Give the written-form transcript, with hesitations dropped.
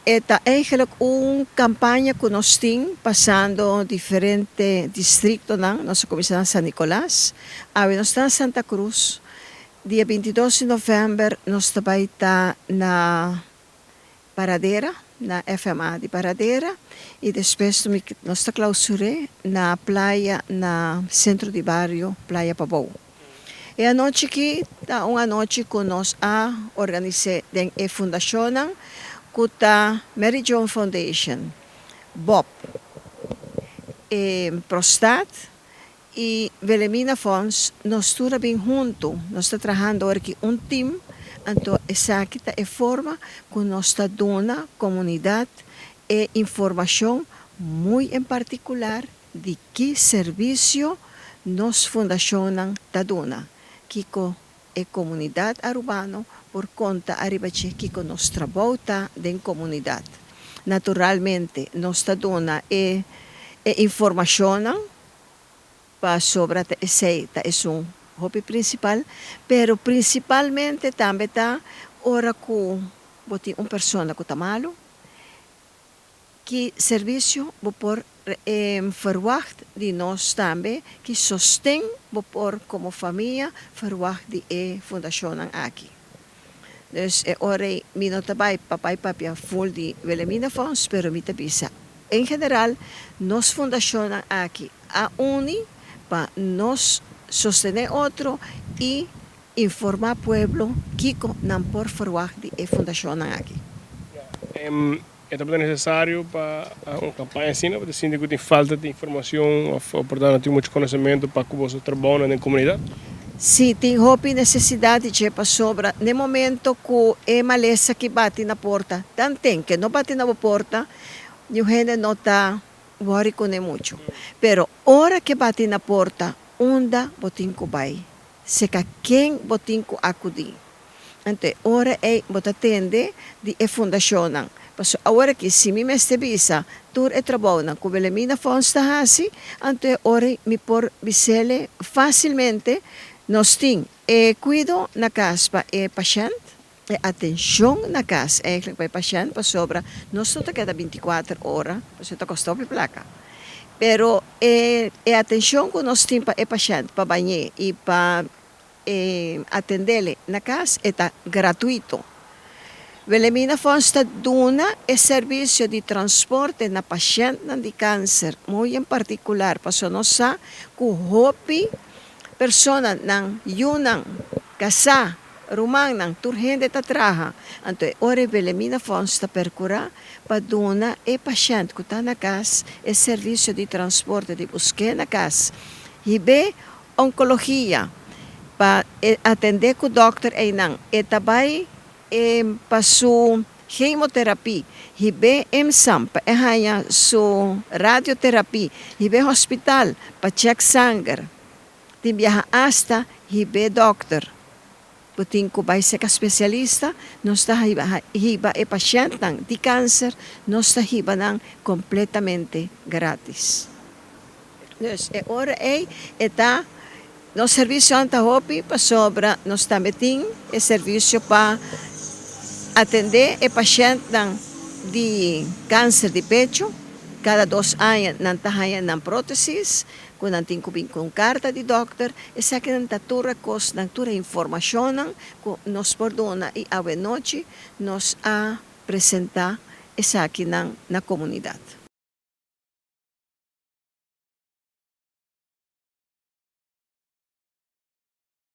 E ta eigenlijk un campaña cu nos tin pasando diferente districtonan. Nos a cuminsa na San Nicolas, awe nos ta na Santa Cruz. Dia 22 di november nos ta bay ta na Paradera, na FMA di Paradera, y despues nos ta clausure na Playa, na Centro di Bario Playa Pabou. E anochi aki ta un anochi cu nos a organisa den e fundacionnan cu ta Mary Joan Foundation, Bob, Prostat y Wilhelmina Fonds. Nos tur a bin hunto, nos ta trahando aki un team, anto esaki ta e forma cu nos ta duna comunidad e informacion, muy en particular di ki servicio nos fundacionnan ta duna, kico e comunidad Arubano por conta ariba dje, kico nos trabou ta den comunidad. Naturalmente, nos ta duna e informacion pa sobre esey ta un hopi principal, pero principalmente tambe ta ora cu bo tin un persona cu ta malo, ki servicio bo por verwacht di nos tambe, ki sosten bo por como famia verwacht di e fundacion aki. Dus ora mi no ta bay papay papia full di Wilhelmina Fonds, pero mi ta bisa en general nos fundacion aki a uni pa nos sostene otro y informa pueblo kico nan por verwacht di e fundacion aki. E ta necesario pa un campaña asina, pasobra sinti cu tin falta di informacion of por no tin mucho conocimento pa con bo trabou den comunidad? Si, tin hopi necesidad di pasobra na momento cu e malesa cu bati na porta, tanto cu no bati na porta, e hende no ta worry cu mucho. Pero ora cu bati na porta, unda bo tin cu bay? Serca ken bo tin cu acudi? Anto, ora e bo ta tende di e fundacion. Paso awor cu si mi mester bisa tur e trabou cu Wilhelmina Fonds ta hasi, anto ora mi por bis'e facilmente. Nos tin e cuido na cas pa e pashent, e atencion na cas eigenlijk pa e pashent, pasobra nos no ta keda 24 ora, pasobra ta costa placa. Pero e atencion cu nos tin pa e pashent, pa bañ'e y pa atende na cas, ta gratuito. Wilhelmina Fonds ta duna e servicio di transporte na pashent di cancer, muy en particular, paso nos sa cu hopi persona nan yiunan, casa, rumannan, tur hende ta traha. Anto, ora Wilhelmina Fonds ta percura pa duna e pashent cu ta na cas e servicio di transporte di busk'e na cas. Hib'e oncologia pa atende cu dokter einan. E tambe pa su chemoterapia, hib'e EMSAM pa haya su radioterapia, hib'e hospital pa check sanger. Tin biaha hasta hib'e dokter. Bo tin cu bay serca specialista, nos ta hiba e pashent di cancer, nos ta hiba nan completamente gratis. Dus e ora ey ta nos servicio ta hopi pasobra nos tambe tin e servicio pa atende e pashent di cancer di pecho. Cada 2 aña nan ta haya nan protesis, cu nan tin cu bin cu carta di dokter. Esaki nan ta tur cos, nan tur informacion cu nos por duna y awe nochi nos a presenta esaki na comunidad.